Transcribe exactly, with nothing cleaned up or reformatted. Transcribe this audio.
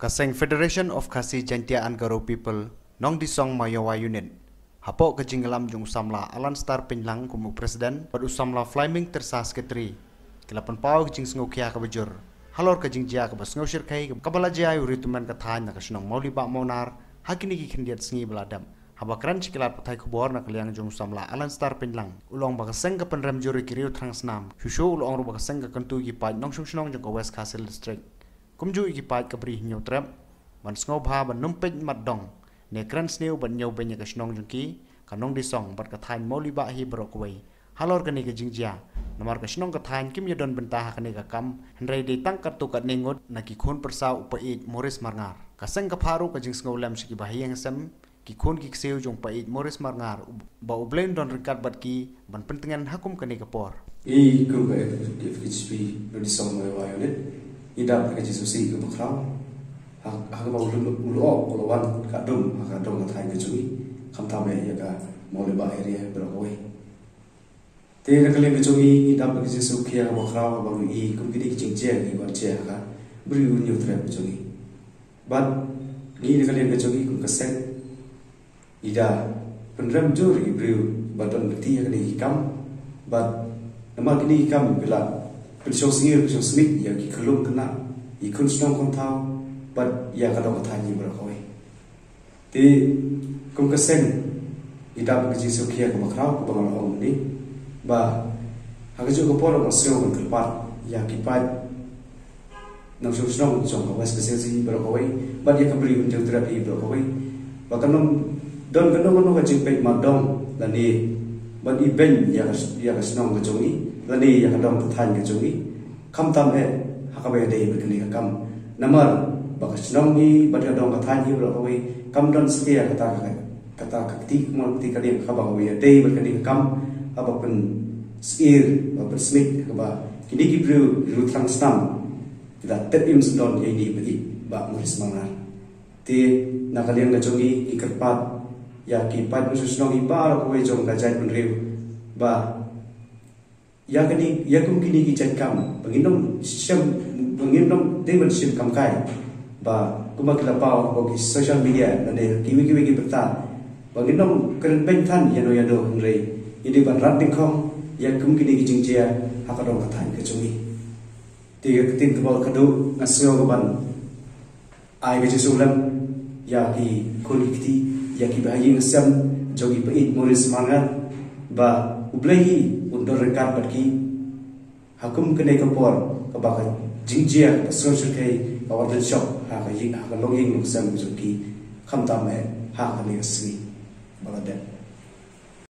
Ka seng Federation of Khasi Jaintia and Garo People, Nongdisong Mayowa Unit, hapoh ka jingïalam jong u samla Alan Star Pynlang kum u president bad u samla Flaming Tersa secretary, ki la pynpaw ka jingsngewkhia kaba jur halor ka jingjia kaba sngewshyrkhei kaba la jia ïa u riewtymmen ka thaiñ na ka shnong Mawlibah Mawnar ha kine ki khyndiat sngi ba la dep, haba kren sha ki lad pathai khubor na ka liang jong u samla Alan Star Pynlang, u la ong ba ka seng ka pynrem jur ïa ki riew thrang snam, shuh shuh u la ong ruh ba ka seng ka kyntu ïa ki paid nongshong shnong jong ka West Khasi Hills District, kumjuh ïa ki paid ka Bri Hynñiewtrep ban sngewbha ban ym peit mat dong ne kren sniew ban ñiew beiñ ïa ka shnong jong ki, ka Nongdisong bad ka thaiñ Mawlibah hi baroh kawei halor kane ka jingjia. Namar ka shnong ka thaiñ kim ïadon bynta ha kane ka kam, hynrei dei tang katto katne ngut na ki khun pyrsa u Paieit Maurice Marngar. Ka seng ka phah ruh ka jingsngewlem sha ki bahaïing hasem, ki khun ki ksiew jong u Paieit Maurice Marngar, u, ba U Blei un don ryngkat bad ki ban pyntngen ha kum kane ka por. I kum ka F K J P Nongdisong Mayowa Unit, i dap ka jingsngewsih kaba khraw ha, ha kaba u lum, u lum, u la wan ka dum ha ka dong ka thaiñ ka jong i, khamtam ïa ka Mawlibah area baroh kawei. Te na ka liang ka jong i, i dap ka jingsngewkhia kaba khraw ba i kum kine ki jingjia ki ban jia ha ka Bri Hynñiewtrep ka jong i. Bad ngi na ka liang ka jong i kum ka seng, i da pynrem jur ïa ki briew ba don kti ha kine ki kam. Bad namar kine ki kam ki la pynshong sngewsih, pynshong sngewsih ïa ki khyllung khynnah, ïa ki khun shnong khun thaw, bad ïa ka dong ka thaiñ hi baroh kawei. Te kum ka seng, i dap ka jingsngewkhia kaba khraw kaba nga la ong mynne, ba ha kajuh ka por nga sngew ban kyrpad ïa ki paid nongshong shnong jong ka West Khasi Hills hi baroh kawei, bad ïa ka Bri Hynñiewtrep hi baroh kawei, ba kan ym don kano kano ka jingpeit mat dong lane ban ibeiñ ïa ka, ïa ka shnong ka jong i lane ïa ka dong ka thaiñ ka jong i, khamtam eh ha kaba ïadei bad kane ka kam. Namar ba ka shnong hi bad ka dong ka thaiñ hi baroh kawei kam don satia kata ka, kata ka kti, ka kti kane kaba kaba ïadei bad kane ka kam, haba pynsyier, ba pynsmit kaba kine ki briew, ki riew thrang snam, ki la tep im sdon ïa ine i Paieit Bah Maurice Marngar. Te na ka liang ka jong i, i kyrpad ïa ki paid nongshong shnong hi baroh kawei jong ka jaitbynriew, ba ïa kine, ïa kum kine ki jait kam ba ngin ym shim, ba ngin ym dei ban shim kam kai, ba kumba ki la paw ha ki social media lane kiwei kiwei ki bynta, ba ngin ym kren beiñ than ïano ïano, hynrei ngin dei ban rat dyngkhong ïa kum kine ki jingjia ha ka dong ka thaiñ ka jong i. Te ka ktien kaba khatduh, nga sngew ka ban ai ka jingsngewlem ïa ki khun ki kti, ïa ki bahaïing hasem jong i Paieit Maurice Marngar, ba U Blei hi un don ryngkat bad ki ha kum kane ka por kaba ka jingjia kaba sngewshyrkhei ka wan lynshop ha ka ïing, ha ka longïing longsem jong ki, khamtam eh ha kane ka sngi ba la dep.